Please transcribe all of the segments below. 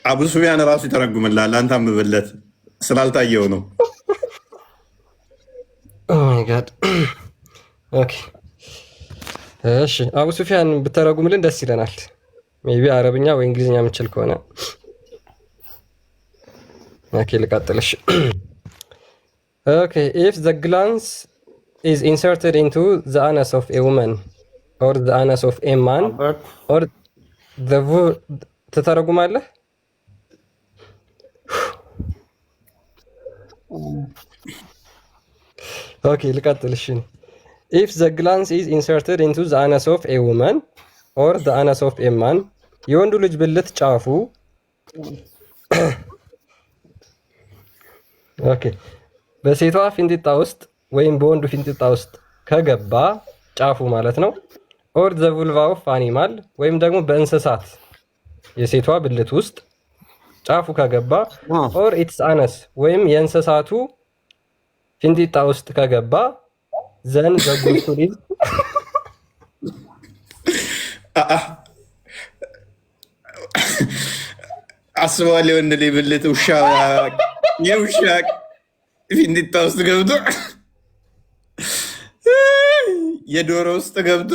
አቡ ሱፊያን ራሱ ይተረጉምላል። አንተ አንብብለት ስላልታየው ነው። Oh my God። Okay እሺ፣ አቡ ሱፊያን ብተረጉምልን ደስ ይለናል። Maybe አረብኛ ወይ እንግሊዝኛ የምችል ከሆነ። Okay ልቀጥልሽ። Okay, if the glans is inserted into the anus of a woman or the anus of a man or the ትተረጉማለህ? Okay ልቀጥል። እሺ፣ if the glans is inserted into the anus of a woman or the anus of a man፣ የወንዱ ልጅ ብልት ጫፉ፣ okay፣ በሴቷ ፊንጢጣ ውስጥ ወይም በወንዱ ፊንጢጣ ውስጥ ከገባ፣ ጫፉ ማለት ነው። Or the vulva of animal፣ ወይም ደግሞ በእንስሳት የሴቷ ብልት ውስጥ ጫፉ ከገባ፣ or its anus፣ ወይም የእንስሳቱ ፊንጢጣ ውስጥ ከገባ፣ then the ghusl is አስበዋል። የወንድ ልጅ ብልት ውሻ የውሻ ፊንጢጣ ውስጥ ገብቶ፣ የዶሮ ውስጥ ገብቶ።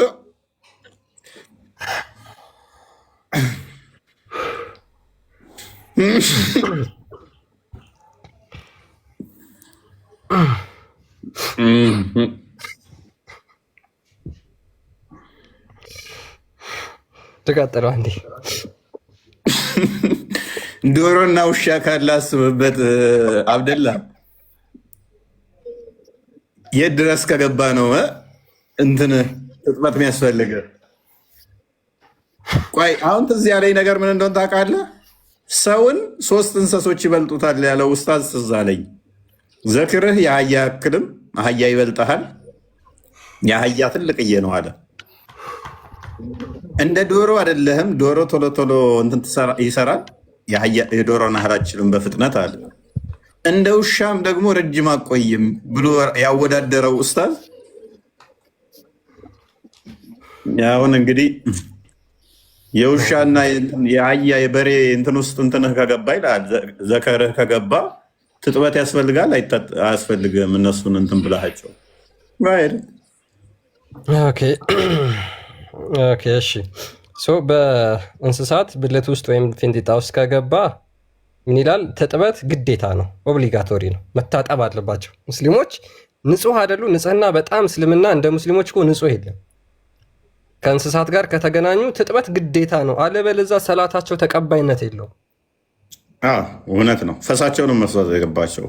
ትቀጥለው እንዴ? ዶሮና ውሻ ካለ አስብበት አብደላ፣ የት ድረስ ከገባ ነው እንትን እጥበት የሚያስፈልግ? ቆይ፣ አሁን ትዝ ያለኝ ነገር ምን እንደሆነ ታውቃለህ? ሰውን ሶስት እንስሶች ይበልጡታል ያለው ኡስታዝ ትዝ አለኝ። ዘክርህ የአህያ ያክልም፣ አህያ ይበልጠሃል፣ የአህያ ትልቅዬ ነው አለ። እንደ ዶሮ አይደለህም። ዶሮ ቶሎ ቶሎ እንትን ይሰራል። የዶሮን ያህል አችልም በፍጥነት አለ። እንደ ውሻም ደግሞ ረጅም አቆይም ብሎ ያወዳደረው ኡስታዝ አሁን እንግዲህ የውሻና የአህያ የበሬ እንትን ውስጥ እንትንህ ከገባ ይላል፣ ዘከርህ ከገባ ትጥበት ያስፈልጋል አያስፈልግም? እነሱን እንትን ብላቸው። Okay እሺ። So በእንስሳት ብልት ውስጥ ወይም ፊንጢጣ ውስጥ ከገባ ምን ይላል? ትጥበት ግዴታ ነው፣ obligatory ነው፣ መታጠብ አለባቸው። ሙስሊሞች ንጹህ አይደሉ። ንጽህና በጣም እስልምና እንደ ሙስሊሞች እኮ ንጹህ የለም። ከእንስሳት ጋር ከተገናኙ ትጥበት ግዴታ ነው። አለበለዛ ሰላታቸው ተቀባይነት የለውም። እውነት ነው። ፈሳቸውንም መስዋዕት የገባቸው።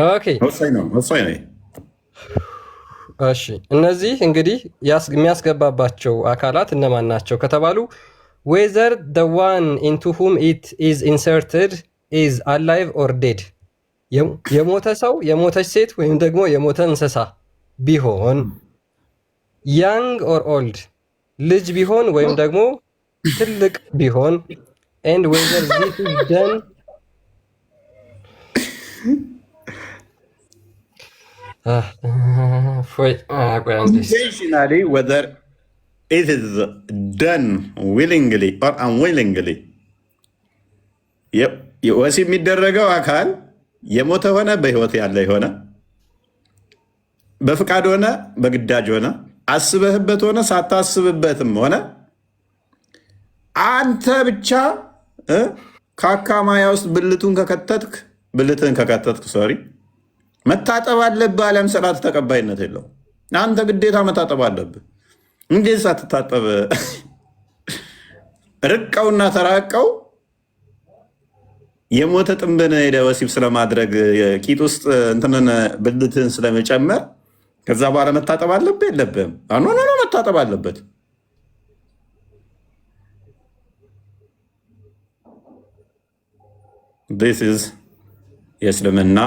Okay። ወሳኝ ነው፣ ወሳኝ ነው። እሺ፣ እነዚህ እንግዲህ የሚያስገባባቸው አካላት እነማን ናቸው ከተባሉ፣ whether the one into whom it is inserted is alive or dead፣ የሞተ ሰው፣ የሞተች ሴት ወይም ደግሞ የሞተ እንስሳ ቢሆን፣ young or old፣ ልጅ ቢሆን ወይም ደግሞ ትልቅ ቢሆን፣ and whether this is done Intentionally, whether it is done willingly or unwillingly፣ ወሲብ የሚደረገው አካል የሞተ ሆነ በህይወት ያለ የሆነ፣ በፍቃድ ሆነ በግዳጅ ሆነ፣ አስበህበት ሆነ ሳታስብበትም ሆነ፣ አንተ ብቻ ካካ ማያ ውስጥ ብልቱን ከከተትክ፣ ብልትህን ከከተትክ፣ sorry፣ መታጠብ አለብህ። አሊያም ሰላት ተቀባይነት የለውም። አንተ ግዴታ መታጠብ አለብህ። እንዴት ሳትታጠብ ርቀውና ተራቀው የሞተ ጥንብን ሄደ ወሲብ ስለማድረግ፣ ቂጥ ውስጥ እንትንን ብልትህን ስለመጨመር፣ ከዛ በኋላ መታጠብ አለብህ የለብህም? No, no፣ መታጠብ አለበት። This is የእስልምና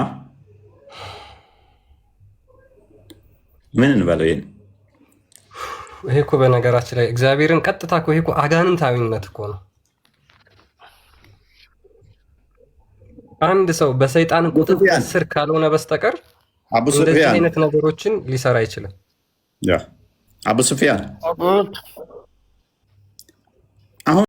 ምን እንበለው ይሄን? ይሄ እኮ በነገራችን ላይ እግዚአብሔርን ቀጥታ እኮ፣ ይሄ እኮ አጋንንታዊነት እኮ ነው። አንድ ሰው በሰይጣን ቁጥጥር ስር ካልሆነ በስተቀር አቡ እንደዚህ ሱፊያን አይነት ነገሮችን ሊሰራ አይችልም። Yeah፣ አቡ ሱፊያን።